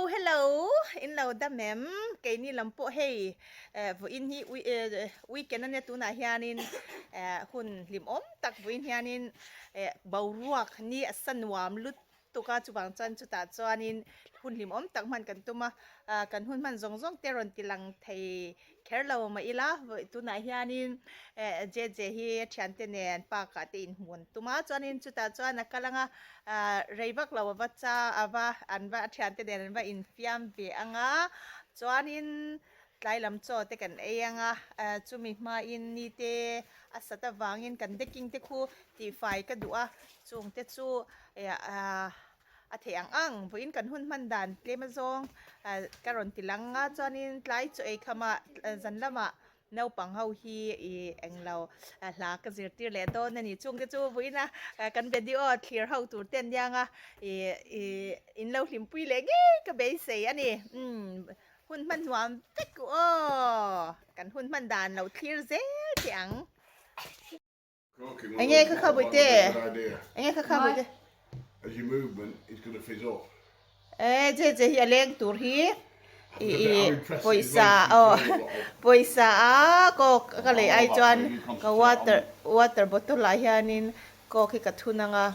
Hello hello in lo dam em keini lam pawh hei vawiin hi weekend ania tunah hianin hun hlimawm tak vawiin hianin boruak ni a sa nuam lut tuk a chuvang chuan chutah chuanin hun hlimawm tak hman kan tum a kan hun hman zawng zawng te rawn ti lang thei kher lo mah ila tunah hianin eh J J hi a thiante nen park ah te inhmu an tum a chuanin chutah chuan a kal ang a ah rei vak lo a va cha a va an va a thiante nen an va infiam ve ang a chuanin tlai lam chaw te kan ei ang a ah chumi hmain ni te a sat avangin kan decking te khu tihfai ka duh a chung te chu eh ah. A theih ang ang, vawiin kan hun hman dan tlem azawng ka rawn ti lang a, chuanin tlai chaw ei khamah zan lamah naupang ho hi ih englo hla ka zirtir leh dawn a ni. Chungte chu vawiina kan video thlir ho tur te an niang a, ih ih in lo hlimpui leh ngei ka beisei a ni. Umm hun hman nuam vek u aw, kan hun hman dan lo thlir zel teh ang. Enge kha kha bawihte? Enge kha kha bawihte? As your movement is going to fizz up. Eh, je je hi a leng tur hi i i pawisa aw pawisa a coke ka lei ai chuan ka water water bottle ah hianin coke hi ka thun anga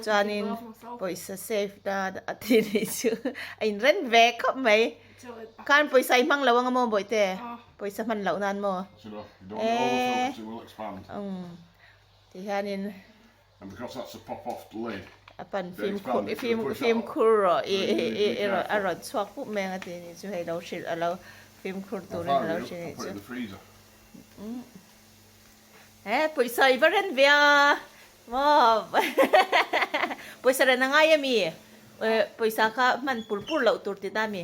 chuanin pawisa save nan a ti nih chu a inren ve khawp mai. Khan pawisa i hmang lo anga maw bawihte? Pawisa hman loh nan maw? Eh ti hianin a pan fimkhur fimkhur rawh i i a rawn chhuak pup mai ang a ti nih chu hei lo hrilh a lo fimkhur turin a lo hrilh nih chu. Eh pawisa i va ren ve a maw pawisa ren a ngai ami pawisa kha hman pur pur loh tur tihna ami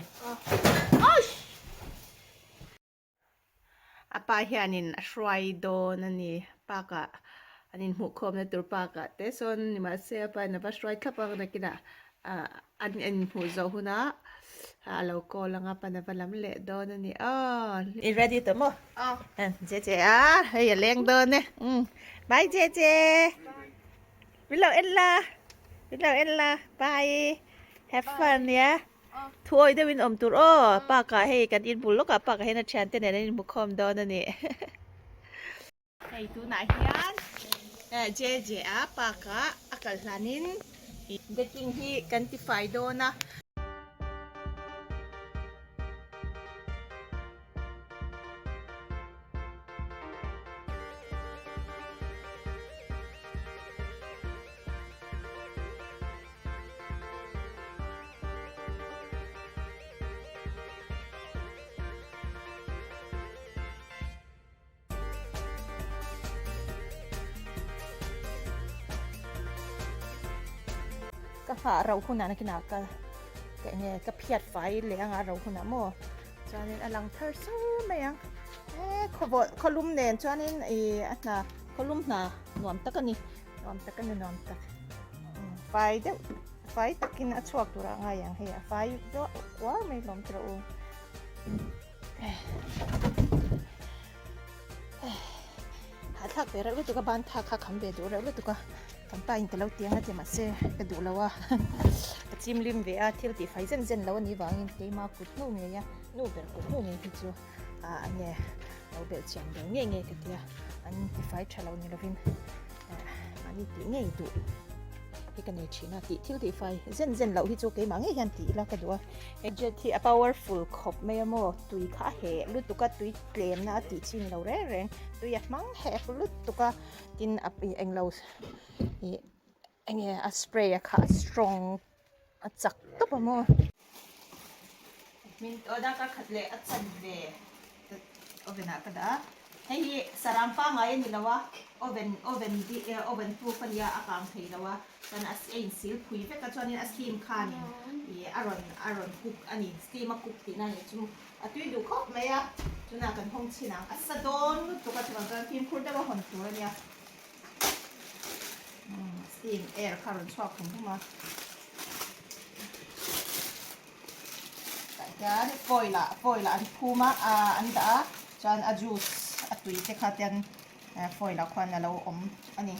a pa hianin a hruai dawn a ni park ah an inhmuh khawmna tur park ah te sawn nimahse a pa in a va hruai thlap a nakinah ah an inhmuh zawh hunah a lo call anga pan a va lam leh dawn a ni aw i ready tawh maw aw che che a hei a leng dawn e umm bye che che min lo en la min lo en la bye have fun nia thuawi deuhin awm tur aw park ah hei kan inbul lawkah park ah hian a thiante nen an inhmu khawm dawn a ni. Hei tunah hian JJ a park ah a kal hlanin decking hi kan ti fai dawn a. Ka nghah rauh hunah nakinah ka ka enge ka phiat fai leh anga rauh hunah maw chuanin a lang thar sur mai ang e khawvawh khawlum nen chuanin ih a hna khawlum hna nuam tak a ni nuam tak a ni nuam tak fai deuh fai takin a chhuak turah a ngai ang hei a fai duah kuar mai hlawm tawh u. Hahthlak ve reuh lutuk a ban thak kha kham ve duh reuh lutuk a kan pa in ka lo ti ang a ti mahse ka duh lo a ka chim lim ve a thil tih fai zen zen lo a nih vangin keima kut hnu ngei a nu ber kut hnu ngei hi chu ah enge lo belh chian ber ngei ngei ka tia an ti fai tha lo ni lovin mahni tih ngei duh hi ka nei thin a tih thil tih fai zen zen loh hi chu keimah ngei hian tih ila ka duh a he jet hi a powerful khawp mai a maw tui kha a heh lutuk a tui tlemna a tih chin lo reng reng tui a hmang hek lutuk a tin a englo ih enge a spray a kha a strong a chak tawp a maw. Min aw darkar khat leh a chan ve oven ah ka dah a hei hi sarang pangngai a ni lo a oven oven oven proof a nia a kang thei lo a chuan a a insil phui vek a chuanin a steam khanin ih a rawn a rawn cook a ni steam a cook tihna a ni chu a tui duh khawp mai a tunah kan hawng chhin ang a sa dawn lutuk a chuvang chuan fimkhur deuh a hawn tur a nia steam air kha a rawn chhuak hum hum a. Tah hian foil ah foil ah an phum a ah an dah a chuan a juice a tui te kha ten foil ah khuan a lo awm a ni.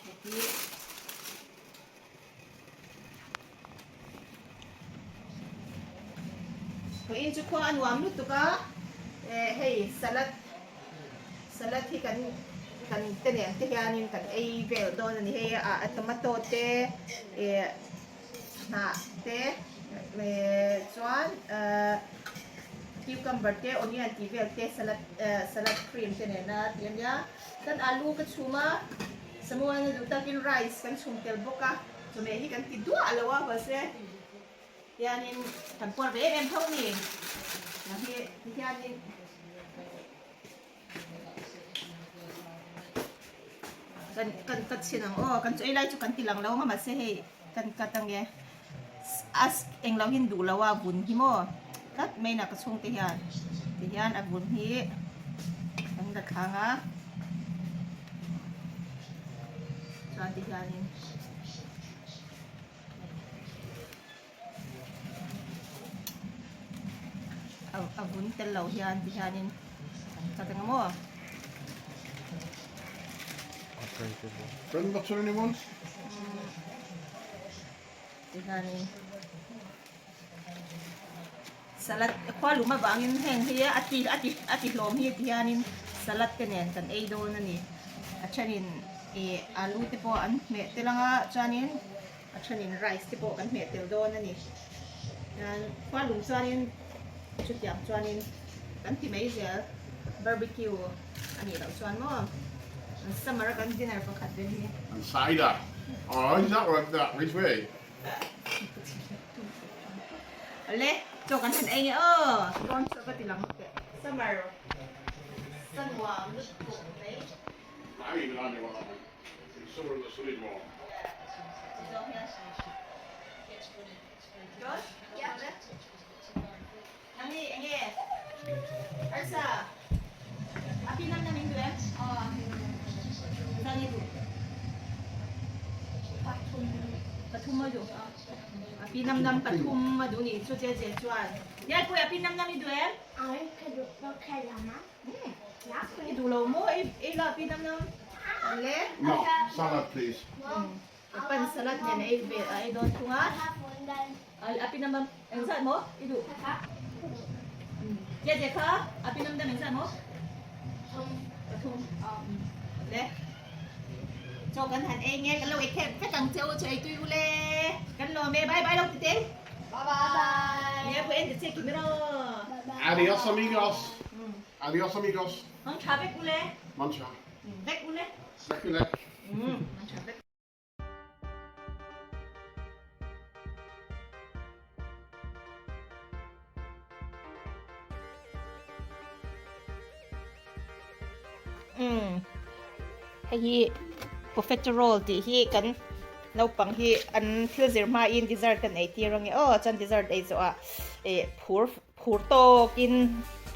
Hei hi Vawiin chu khua a nuam lutuk a, eh hei salad salad hi kan kan te nen te hianin kan ei vel dawn a ni hei a tomato te eh hnah te eh chuan eh cucumber te onion tih vel te salad eh salad cream te nena tih a nia chuan alu ka chhum a samuana duh takin rice kan chhum tel bawk a chawhmeh hi kan ti duah lo a mahse. Hianin kan puar ve em em tho ni. Nang hi tihianin kan kan cut chhin ang aw kan chu ei lai chu kan ti lang lo ang a mahse hei kan cut ange a englo hian duh lo a vun hi maw tlat mai na ka chhungte hian tihian a vun hi kan la thlang a chuan tihianin. A vun tel lo hian ti hianin an cut ang maw. Bread and butter anyone? Ti hianin salad khua lum avangin heng hi a ti a ti a ti hlawm hi ti hianin salad te nen kan ei dawn a ni. A thenin ih alu te pawh an hmeh tel ang a chuanin A thenin rice te pawh kan hmeh tel dawn a ni. Chuan khua lum chuanin chutiang chuanin kan ti mai zel barbecue a nih loh chuan maw an summer a kan dinner pakhat vel hi. And cider. Oh, is that what that which way? Awle, chaw kan han ei nge aw. Dawn chu a va ti lang teh. Summer sanuam lutuk mai. I even I know what I mean. I duh lo maw ei la pi dam dam le. No, salad please. Ka pan salad nen a ei ve a ei dawn thung a. A pi dam dam eng zat maw i duh. Tia tia kha a pi dam dam eng zat maw. Pathum. Le. Chaw kan han ei nge kan lo ei khep vek ang che u chu ei tui u le. Kan lawm e bye bye lo ti te. Bye bye. Nia pawh en ta che kim rawh. Adios amigos. Adios amigos. Mang tha vek u le. Mang tha. Vek u le. Vek u le. Mang tha vek. Umm hei hi profiterole tih hi kan naupang hi an thil zir hmain dessert kan ei tir ange aw chuan dessert ei zawh ah eh phur phur tawkin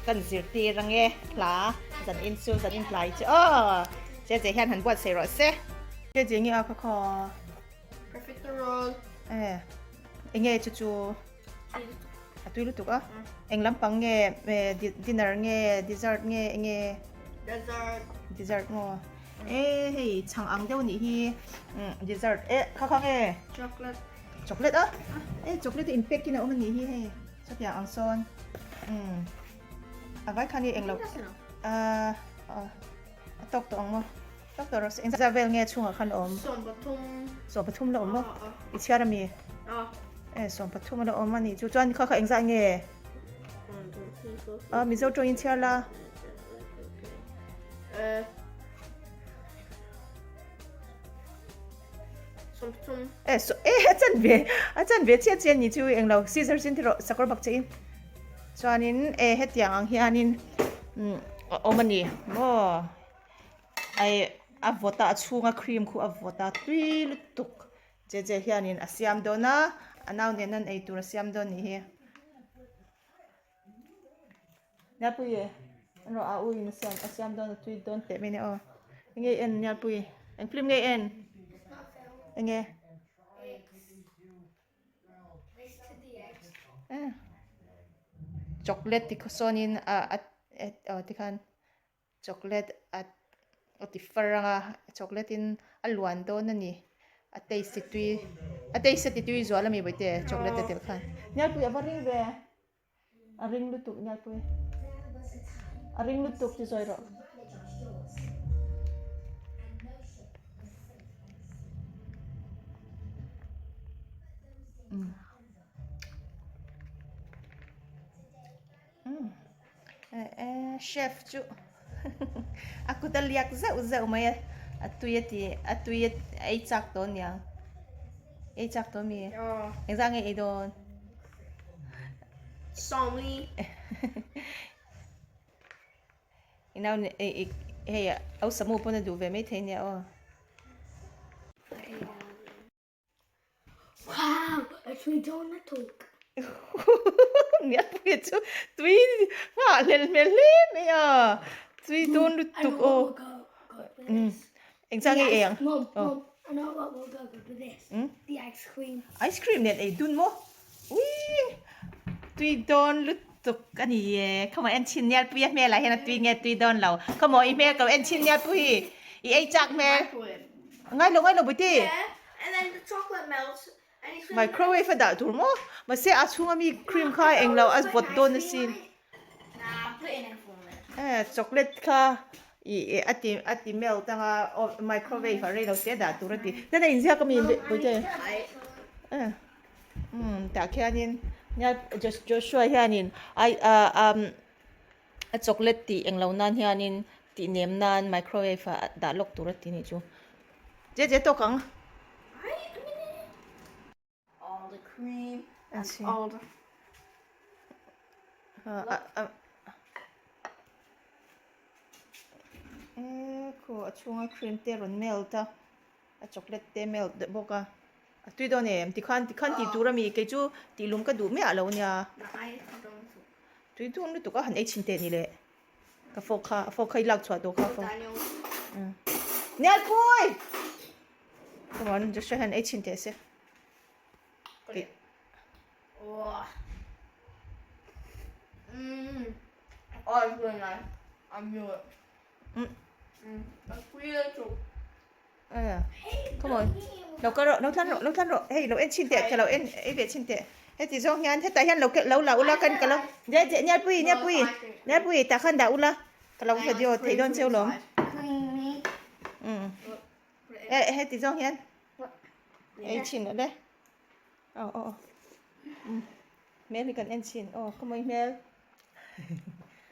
kan zir tir ange hla zan in chu zan in hlai chu aw che che hian han buatsaih rawh se. Che che nge a kha kha. Profiterole. Eh enge chu chu. A tui lutuk a. Eng lampang nge dinner nge dessert nge enge? Dessert. Dessert maw? E hei chhang ang deuh nih hi dessert e kha kha nge? Chocolate. Chocolate a? E chocolate in pack in a awm a nih hi hei chutiang ang sawn. A vai khan hi englo a tawk tawh ang maw? Tawk tawh rawh se. Engzah vel nge chhungah khan awm? 13. 13 la awm maw? I chhiar ami? E 13 la awm a nih chu. Chuan kha kha engzah nge? A Mizo tawngin chhiar la. E so e a chan ve a chan ve chiah chiah ni chu englo scissors in ti rawh sakawr bak che in. Chuanin e hetiang ang hianin a awm a ni maw? Ai a vawt a a chhunga cream khu a vawt a tui lutuk che che hianin a siam dawn a a nau nen an ei tur a siam dawn nih hi Nialpui e erawh a u in a siam a siam dawn a tui dawn teh mai nia aw enge i en Nialpui eng film nge i en enge. Chocolate tikhaw sawnin a a tikhan. Chocolate a a ti far ang a chocolate in a luan dawn a ni a taste ti tui a taste a ti tui zual a mi bawihte chocolate a telh khan Nialpui a va ring ve A ring lutuk Nialpui. A ring lutuk ti zawi rawh. Chef chu a kut a liak zeuh zeuh mai a, a tui a ti a tui a ei chak tawh aniang ei chak tawh ami engzah nge ei dawn Sawmli I nau hei au samu pawn a duh ve maithei ania aw. Wow, a tui dawn a tuk. Nialpuia chu tui nghah hlel hmel hle mai a, tui dawn lutuk aw. Engchang nge ei ang? Mom, mom, I know what will go good with this. The ice cream. Ice cream nen ei dun maw? Ui, tui dawn lutuk a ni e. Khawmaw en chhin Nialpuia hmelah hian a tui nge tui dawn lo. Khawmaw i hmel ko en chhin Nialpui hi i ei chak hmel. Ngai lo ngai lo Buti. And then the chocolate melts and it's Microwave a dah tur maw? Mahse a chhunga mi cream kha eng lo a vawt dawn asin. Nah, put it in for a minute. Eh, chocolate kha i a ti a ti melt anga microwave a rei lo te dah tur a ti. Nana inziak ami Buti? Eh, um tah khianin nia Joshua hianin ai ah um a chocolate tih eng lo nan hianin tih nem nan microwave ah dah lawk tur a ti nih chu. Je je tawk ang. All the cream and all the E khu a chhunga cream te rawn melt a. A chocolate te melt deuh bawk a. A tui dawn em? Tikhan tikhan tih tur ami kei chu tih lum ka duh miah lo nia. Tui dawn lutuk a han ei chhin teh ni le. Ka fork kha a fork kha i lak chhuah tawh kha fork. Nialpui! Come on, Joshua hian ei chhin teh se. Mm. Oh, it's really nice. I knew it. Aya come on lo kal rawh lo thlan rawh lo thlan rawh hei lo en chhin teh ka lo en ei ve chhin teh heti zawng hian hetah hian lo lo la ula kan ka lo je je Nialpui Nialpui Nialpui tah khan dah ula ka lo video theih dawn cheu lawm um eh heti zawng hian ei chhin le aw aw um hmel hi kan en chhin aw khawmawi hmel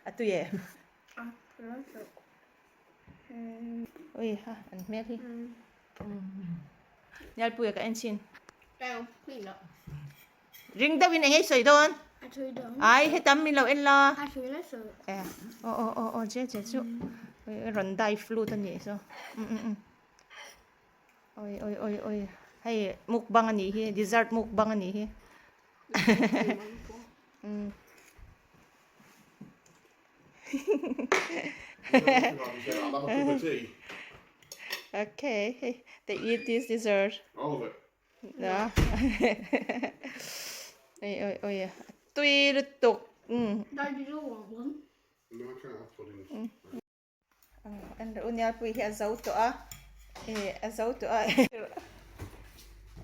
a tui em. Ui ha an hmel hi Nialpuia ka en chhin Ring deuhin eng ei sawi dawn Ai hetam min lo en la Aw aw aw aw je je chu rawn dai flute a nih chu Oi oi oi oi hei mukbang a nih hi dessert mukbang a nih hi Okay, they eat this dessert. All of it. No. Oi, oi, oi. Tui lutuk. Mm. Dad, you don't want one? No, I can't have puddings. An ro Nialpui hi a zo tawh a, eh a zo tawh a.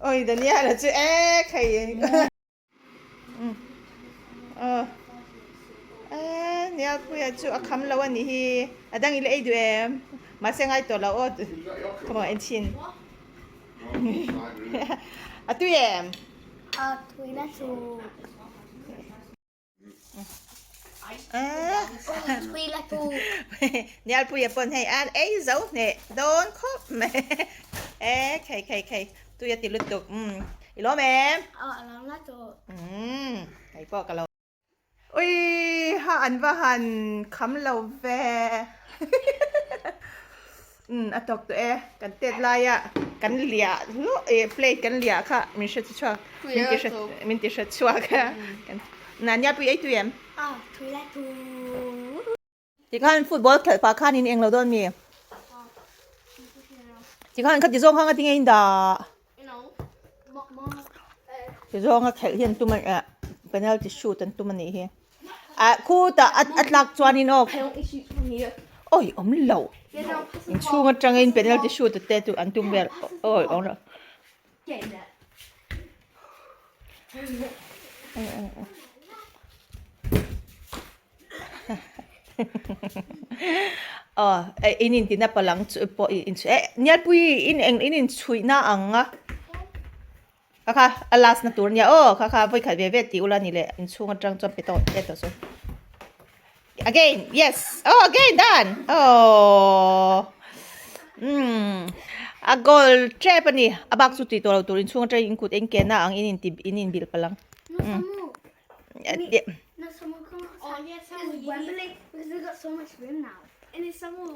Oi, Daniela chu eh khai. Nialpuia chu a kham lo a nih hi a dang ila ei duh em mahse ngai tawh lo aw ka mawh en chhin a tui em a tui la chu tui la chu Nialpuia pawn hei a ei zo hneh dawn khawp mai e khei khei khei Tui a ti lutuk. Umm. I lawm em? Aw, a lawm la tawh. Umm. Hei pawh ka lo. Ui ha an va han kham lo ve. Umm a tawk tawh e. Kan tet laia kan liah hluah e plate kan liah kha min hre chhuak. Min ti hre min ti hre chhuak a. Na nia pui ei tui em? Aw, tui la tawh. Tikhan football khelh pah khan in englo dawn mi? Tikhan kha tizawng kha ngatinge in dah? Tizawng a khelh hi an tum a penalty shoot an tum a nih hi. Ah khutah a tlak chuan in aw oi awm lo. Inchhung atangin penalty shoot te chu an tum vel oi awm lo. Aw in in tina palang chu pawh in chhuih eh Nialpui in eng in in chhuihna ang a kha kha a last na tur ania aw kha kha vawikhat ve ve tih ula ni leh inchhung atang chuan pe tawh pe tawh chu again yes oh again done oh umm a goal tep ani a bak chu tih tawh lo tur inchhung atang in kut eng ken a ang in in ti in in bilh palang umm.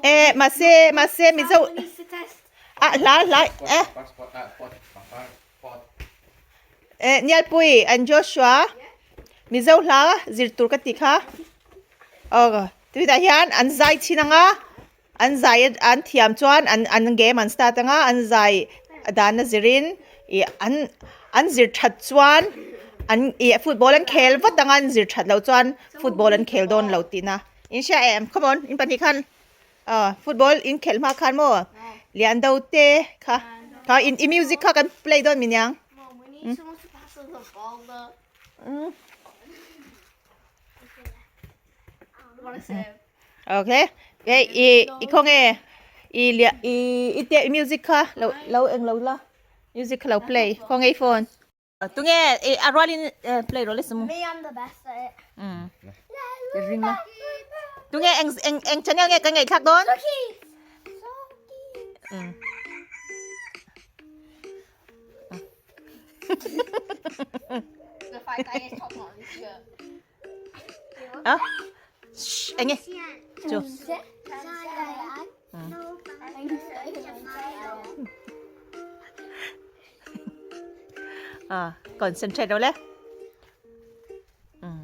Eh mahse mahse mizo ah hla hla eh eh Nialpui and Joshua mizo hla zir tur ka ti kha aw tunah hian an zai chhin anga an zai an thiam chuan an an game an start anga an zai dan a zirin ih an an zir that chuan an ih football an khel vat anga an zir that loh chuan football an khel dawn lo tihna in hria em come on in pahnih khan aw football in khelh hma khan maw lian do te kha kha in i music kha kan play dawn mi niang Okay e i i khaw nge i lia i i te music kha lo lo eng lo la music kha lo play khaw nge i phone tunge i a rualin play rawh le samu Me I'm the best at it. Um ring la tunge eng eng eng channel nge kan ngaihthlak dawn um The fact that he's top on this shirt. A eng nge chu a concentrate lo le um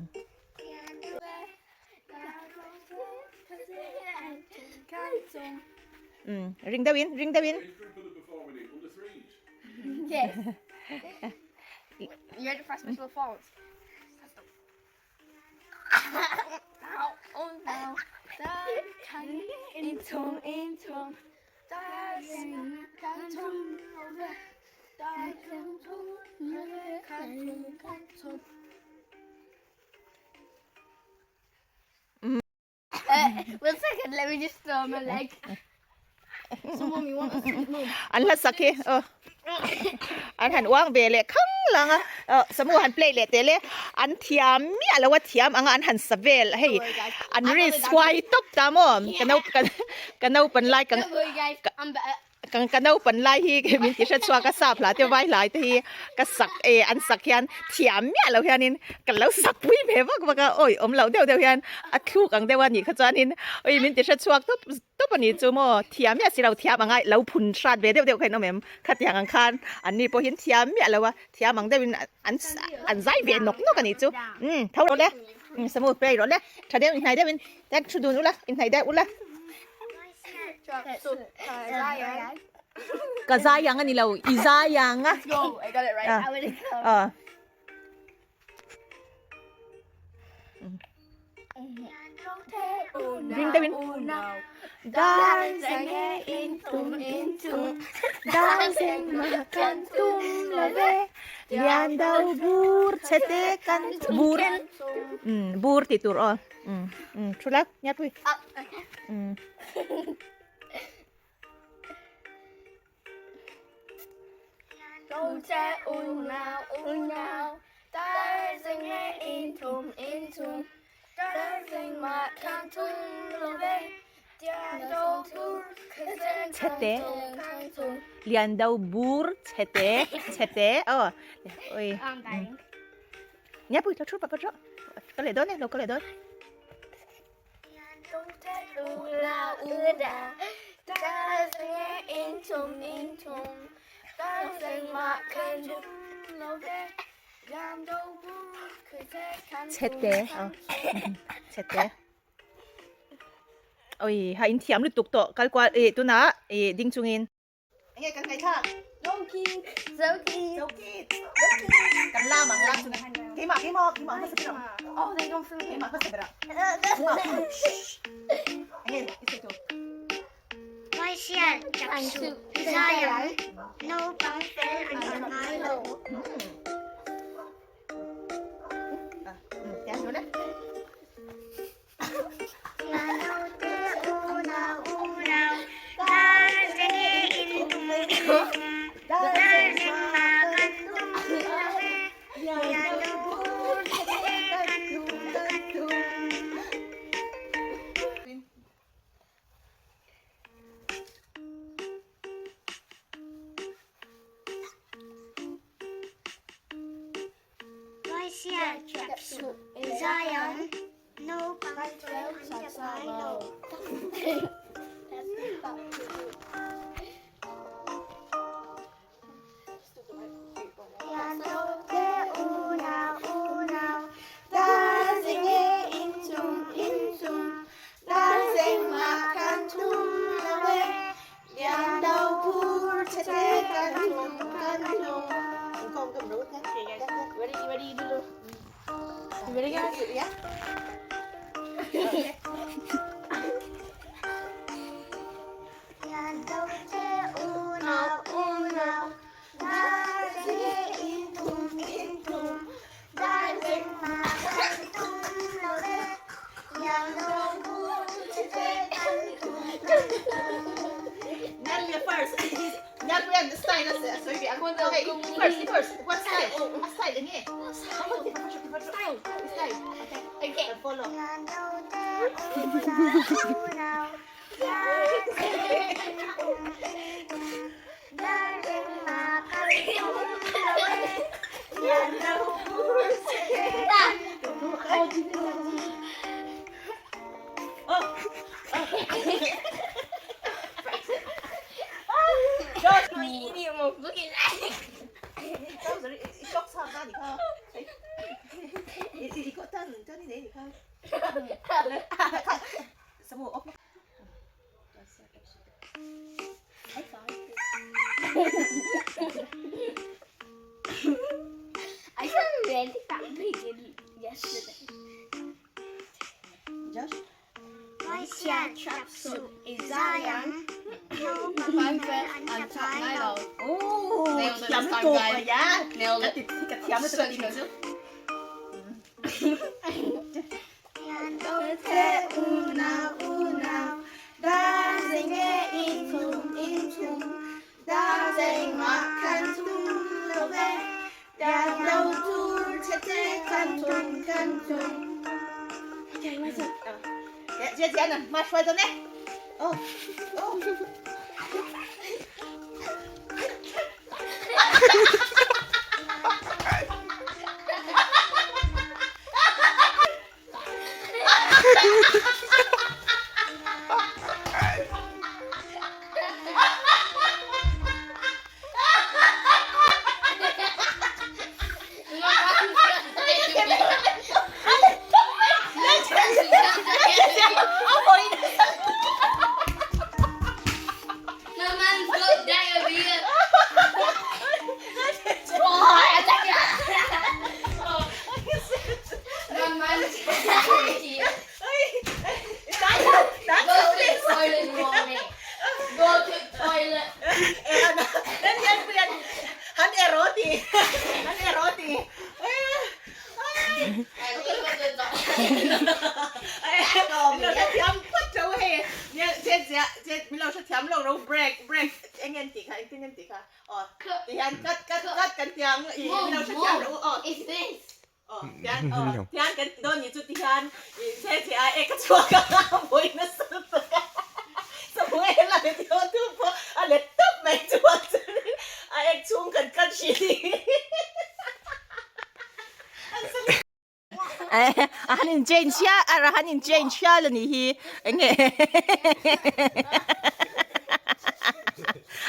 um ring deuh in ring deuh in You ready for special performance? One second, let me just throw my leg. So mum, you want us to mum? An hla sak hi aw an han uang ve leh khang lang a aw samu han play leh teh le an thiam miah lo a thiam anga an han sa vel hei an risk huai tawp ta maw ka nau ka naupan lai ka Ka ka naupan lai hi kei min ti hre chhuak a sap hla te vai hlai te hi ka sak e an sak hian thiam miah lo hianin ka lo sak pui ve vak vak a awi awm loh deuh deuh hian a thluk ang deuh a nih kha chuanin awi min ti hre chhuak tawp tawp a nih chu maw thiam miah si lo thiam anga lo phun hrat ve deuh deuh kha in awm em khatiang ang khan an ni pawhin thiam miah lo a thiam ang deuhin an an zai ve nawk nawk a nih chu umm tho rawh le umm samu play rawh le tha deuh inhnai deuhin ten thu dun ula inhnai deuh ula. Ka zai ang a ni lo, i zai ang a. Ah. Ring deuhin. Lian do bur chhe te kan bur bur tih tur aw. Thu la, nia pui. Chhete lian do bur chhete chhete aw oi nia pui lo thu pa pa rawh ka leh dawn e lo ka leh dawn. Chhete aw chhete oi ha in thiam lutuk tawh kal kual eh tunah eh ding chungin. Enge kan ngaihthlak? Zoki. Zoki. Zoki. Kan lam ang lam chunga. Keimah keimah keimah hmasa ber ang. Oh, they go for Keimah hmasa ber ang. Keimah. Enge i sawi tu? Maisial chak suh zai ang naupang fel an sa ngai lo. Tiang rawh le. Hmeichhia tap suh i zai ang. Naupang fel an tap ngai lo. Liandote unau unau, Darzing e inchung inchung, Darzing mah kan tum lo e, Liando phur che te kan tum kan tum. Ready, ready, do. You ready, guys? Yeah. Liandote unau unau, Darzing e inchung inchung, Darzing mah kan tum lo e, Liando phur che te kan tum kan tum. Natalia first. Natalia the style na sorry ang okay first first what style? A style nge. Style. Style. Okay. Okay. Follow. Liandote unau unau, Darzing e inchung inchung, Darzing mah kan tum lo e, Liando phur che te kan tum kan tum. Oh. Go. You idiot, mom. Look at that. 你你你叫叫你你看，什么？哦。 I felt really that big yesterday. Josh. Hmeichhia tap suh i zai ang. Naupang fel an tap ngai lo. Oh, Nailed it thiam this time, tu guys. ya. Nailed it. Ka thiam tu Such good. Liandote unau unau, Darzing e inchung inchung, Darzing mah kan tum lo ve, Liando phur che te kan tum kan tum. Okay, my turn. 姐姐呢？妈说的呢。哦哦。 My man's got diarrhea. Oh, My man's got diarrhea. Go to the toilet, mommy. Go to the toilet. Han eroti. Han eroti. I look at the dog. เราจะเทียมพัดเจ้าเฮเนี่ยเจ๊เจ๊เจ๊เราจะเทียมเราเรา break break เอ็งเงินตีค่ะเอ็งเงินตีค่ะอ๋อตีฮันกัดกัดกัดกันเทียมอีเราจะเทียมเราอ๋อ It's this. อ๋อเทียนอ๋อเทียนกันโดนนี่จุดตีฮันเจ๊เจ๊เอ็กชัวกันมวยนะสุดสมวยละเดี๋ยวทุบอะไรตุ๊บไม่ชัวไอ้ชุ่มกันกันชี a han in change chia a han in change chia la ni hi enge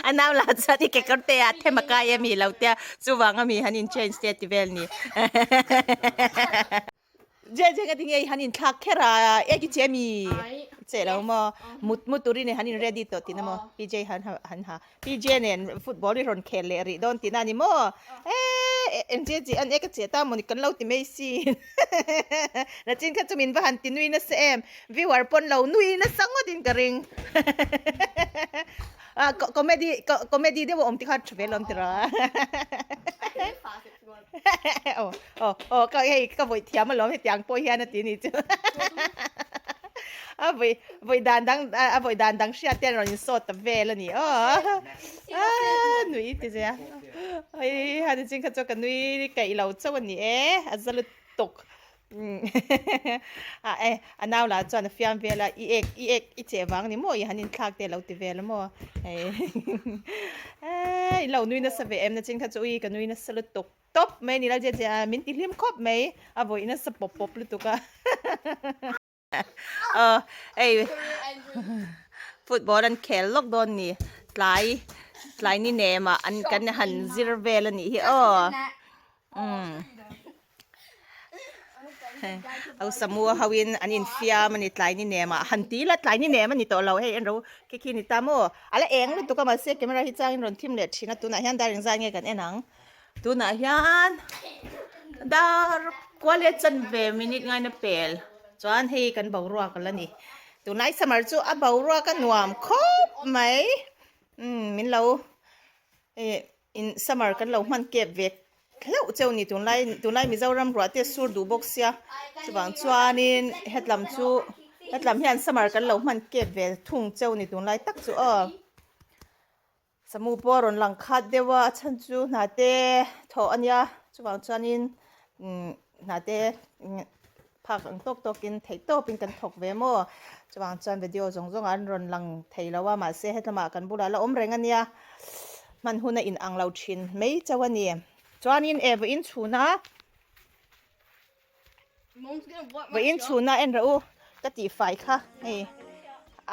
a nau la chuan i kekawr te ah them a kai ami lo te a chuvang ami han in change te ti vel ni je je ka tinge han in thlak kher a e ki che mi che lo maw mut mut turin han in ready tawh tihna maw PJ han han ha PJ nen football i rawn khel leh rih dawn tihna a ni maw eee eng che chi an e ka che ta maw ni kan lo ti mai sin nachin kha chu min va han ti nui nasa em viewer pawn lo nui nasa ngawt in ka ring ah comedy comedy deuh a awm te kha tha ve lawm tiraw aw aw aw ka hei ka vawi thiam alawm hetiang pawh hian a ti ni chu a vawi vawi dan dang a vawi dan dang hriat te an rawn insawt ta vel a ni aw a nui ti zia hei han chin kha chu ka nui kaih lo chauh a ni e a za lutuk a e a nau lah chuan a fiam vel a i ek i ek i cheh vang ni maw i han inthlak te a lo ti vel a maw hei e i lo nui nasa ve em na chin kha chu ui ka nui nasa lutuk. tawp mai a ni Laljeje a min ti hlim khawp mai a vawi nasa pawp pawp lutuk a aw hei football an khel lawk dawn ni tlai tlai ni nem ah an kan han zir vel a nih hi aw umm au samua ho in an infiam a ni tlai ni nem ah han ti ila tlai ni nem a ni tawh lo hei en ro khi khi a ni ta maw a la eng lutuk a mahse camera hi changin rawn thim leh thin a tunah hian dar engzat nge kan en ang. Tunah hian dar kual leh chanve minute ngaina pel chuan hei kan boruak a la ni. Tunlai summer chu a boruak a nuam khawp mai umm min lo ih in summer kan lo hman kep ve hlauh cheu a ni tunlai tunlai Mizoram ruah te a sur duh bawk sia chuvang chuanin hetlam chu hetlam hian summer kan lo hman kep ve thung cheu a ni tunlai tak chu aw. Samu pawh a rawn lang khat deuh a, a chhan chu hna te thawh a nia chuvang chuanin umm hna te phak ang tawk tawkin theih tawpin kan thawk ve maw chuvang chuan video zawng zawng ah an rawn lang thei lo a mahse hetlama kan bulah la awm reng a nia hman hun a in ang lo thin mai chauh a ni chuanin e vawiin chhuna Vawiin chhuna en rawh u ka tih fai kha hei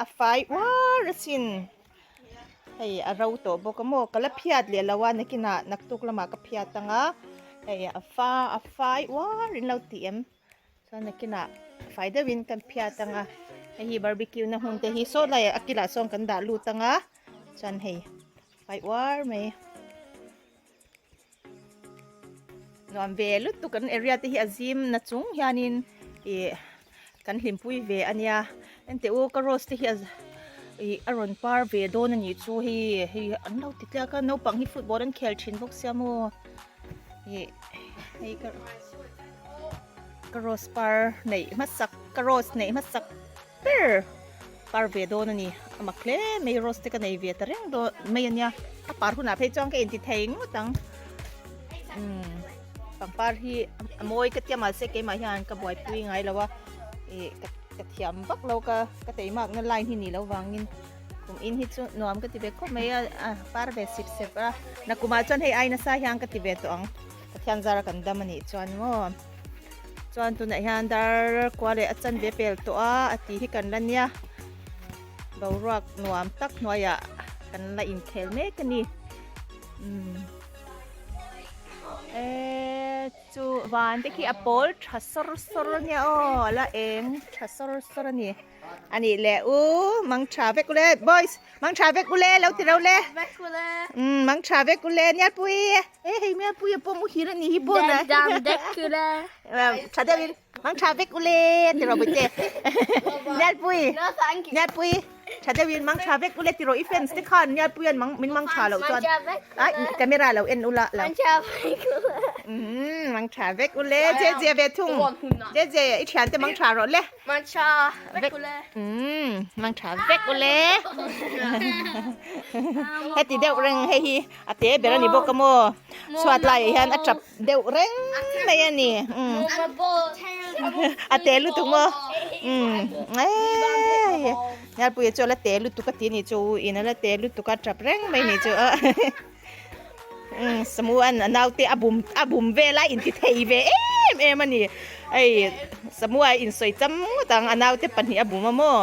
a fai uar asin hei a ro tawh bawk a maw ka la phiat leh lo a nakinah naktuk lamah ka phiat ang a hei a fa a fai uar in lo tih em chuan nakinah fai deuhin kan phiat ang a hei hi barbecue na hmun te hi saw lai a kilah sawn kan dah lut ang a chuan hei fai uar mai. Nuam ve lutuk kan area te hi a zim na chung hianin ih kan hlimpui ve a nia enteh u ka rose te hi a ih a rawn par ve dawn a nih chu hei hei an lo ti tliak a naupang hi football an khel thin bawk sia maw ih hei ka ka rose par neih hmasak ka rose neih hmasak ber par ve dawn a ni a mak hle mai rose te ka nei ve ta reng dawn mai a nia a par hunah phei chuan ka inti thei ngawt ang umm pangpar hi a mawi ka tia mahse keimah hian ka buaipui ngai lo a ih ka ka thiam vak lo ka ka teimak na line hi ni lo vangin kum in hi chu nuam ka ti ve khawp mai a a par ve sip sep a nakumah chuan hei ai nasa hian ka ti ve tawh ang Pathian zara kan dam a nih chuan maw. Chuan tunah hian dar kua leh a chanve pel tawh a a tih hi kan la nia. Boruak nuam tak hnuaiah kan la inkhel mek a ni. Umm. Eee chu van te khi a pawl tha sawr sawr a nia aw a la eng tha sawr sawr a ni. A nih leh u mang tha vek ule boys mang tha vek ule lo ti ro le. Vek ule. Umm mang tha vek ule Nialpui. E hei Nialpui a pawh muhil a nih hi pawn a. Dam dam dek ule. Tha deuh in mang tha vek ule ti ro bawihte. Nialpui. No thank you. Nialpui tha deuh in mang tha vek ule ti ro i fans te khan Nialpui an mang min mang tha loh chuan. Ai camera lo en ula lo. Mang tha vek ule. Umm mang tha vek ule je je ve thung. Je je i thian te mang tha rawh le. Mang tha vek ule. Umm mang tha vek ule. Heti deuh reng hei hi a te ber a ni bawk a maw. Chhuat laiah hian a tap deuh reng mai a ni. Umm a te lutuk maw. Umm eii Ngalpuia chu a la te lutuk a ti a ni chu in a la te lutuk a tap reng mai a ni chu. Umm Samu an a naute a bum a bum vel a inti thei ve em em a ni hei Samu a insawi cham ngawt ang a naute pahnih a bum a maw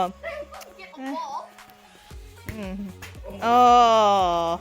umm aww.